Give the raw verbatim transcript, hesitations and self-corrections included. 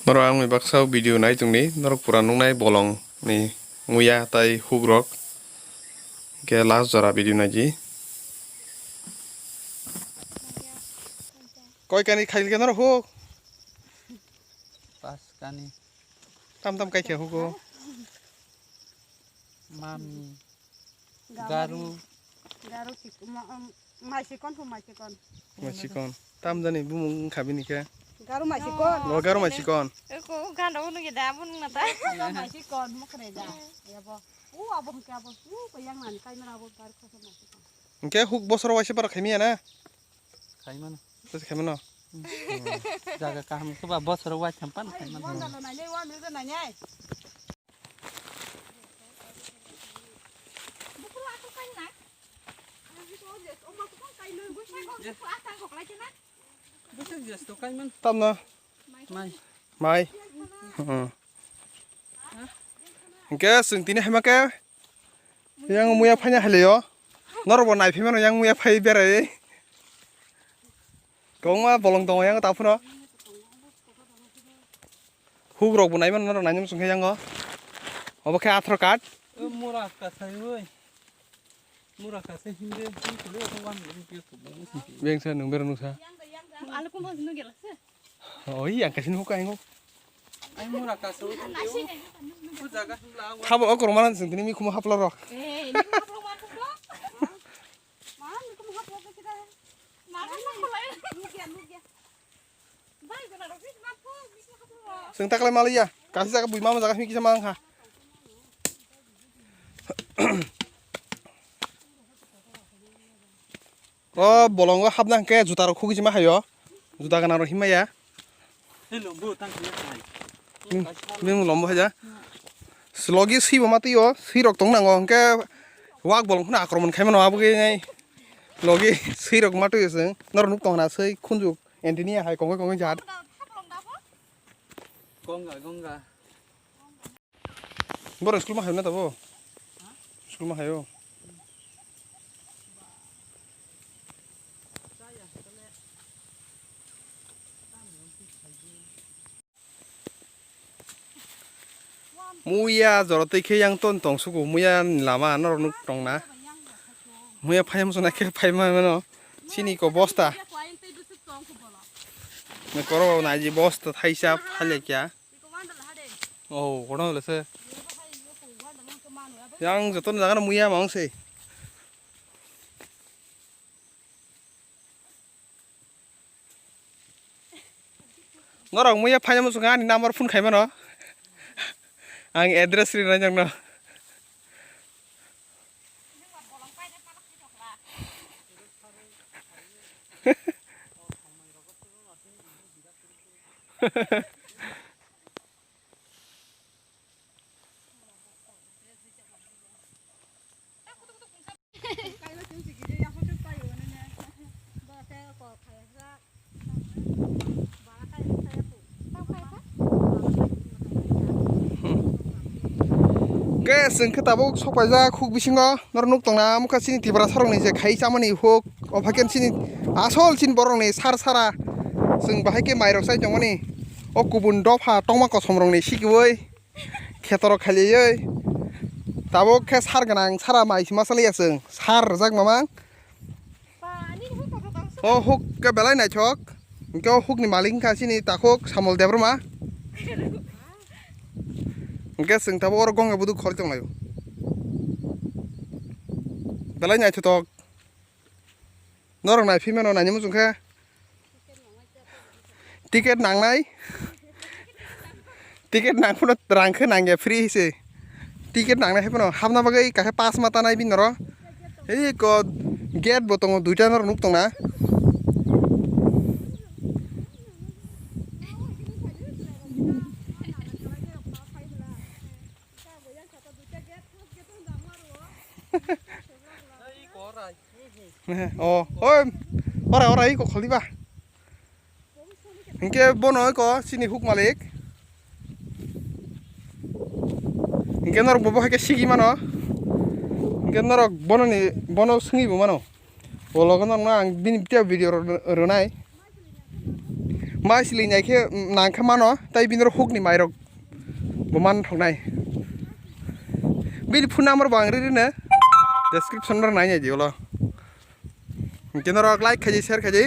Norok ang bai baksa o video nai tongdi, norok pura nuknai bolong ni muya tai huk rok. Hwnkhe last jora video naidi. Koi kani khaikhe norok huk? Pas kani. Tam tam kaikhe hugo. Mami. Garu. Garu. Garu sik-, ma-, um, mai sikon pu mai sikon. Mai sikon. Tam jani bumung wngkha bini khe. Garu mai sikon. Bo garu mai sikon. Eko ganda unu ge da bun na ta. Garu mai sikon mokre da. Ya bo. U abo hwnkhe abo. U ko yang nani kai mara abo garu khoso mai sikon. Hwnkhe huk bosoro waisa bara khaimiya na? Khaimano. Tei khaimano. Jaga kaham khe ba bosoro waitham pan khaimano. Wanda lo nainai, wanda lo nainai. Tamno. Mai. Mai. Hmm. Hwnkhe chwng tini haima khe yang muya phaina halaio. Norok bo naiphimano yang muya phai berai. Kwbangma bolong tongo yang taphuno. Huk rok bo naimano norok nainani muchung khe yango. Obo khe athar card. O mura kasai oi. Mura kasai himde, him kule ko wan ni ke ko bang si. Beng sa nung ber nung sa. Alu kum hos nung gela se. Oi, yang kasin huk aingo. Ai mura kasai oi. Ko jaga himla. Thabo okor manan sing tini mi khum hapla rok. Eh, ni khum hapla man khum do. Man khum hapla ke sida. Man khum hapla. Nugya, nugya. Chwng taklai maliya, kasi jaga bui mama jaga himi kisa mang kha. O bolongo hapna hwnkhe juta rok khugui sima hayo, juta gana rok himaya. Bini lombo haja. Logi swi bo ma twi o, swi rok tong nango hwnkhe wak bolong kheno akromon khai mano abo khe nai. Logi swi rok ma twi o chwng norok nuk tong na swi khunju. Anthenia hai kongoi kongoi jat. Gongga, gongga. Boro school ma hayo na tabo? School ma hayo. Muya jora twi khe yang ton tong suku muya ni lama norok nuk tong na. Muya phai muchung nai khe phai ma mano. Chini ko bosta. Koro nai ji bosta thaisa phai le kya. Oh, kono le se. Yang joto jaga muya mang se. Norok muya phai muchung ani number phone khai mano. Ang address ri nai jang no. Ke chwng khe tabuk sok paijak huk bisingo norok nuk tongna mukha chini Tiprasa rokni je khai chamani huk o phaikhe chini asol chini borokni sar sara chwng bahai khe mairok chai tongmani o kubun dopha tongma kosom rokni sikiui. Khetorok khailaiyoi. Tabuk khe sar gwnang sara mai sima salaiya chwng. Sar rwjak mamang. O huk khe belai naithok. Hwnkhe o hukni malik wngkha chini takhuk Samol Debbarma. Hwnkhe chwng tabuk oro gongya buduk khoroi tonglaio. Belai naithotok. Norok nai phimano naini muchung khe ticket nangnai. Ticket nang phano rang khe nangya free se. Ticket nangnai hai phano hapna bagwi kakhe pass ma tanai bini norok. Ei ko gate bo tongo duita norok nuk tongna. Oh, oi, ora, ora, iko kholi ba. Hingke bono iko sini huk malik. Hingke norok bo hai khe sigi mano. Hingke norok bono ni, bono swngi bo mano. O logo norok no ang bini video ro-, ronai. Mai sili nai khe nang khe mano, tai bini rok huk ni mai rok bo man thok nai. Bini phone number bo ang ri ri no description ro nai nai di ulo. Khe norok like khaidi, share khaidi.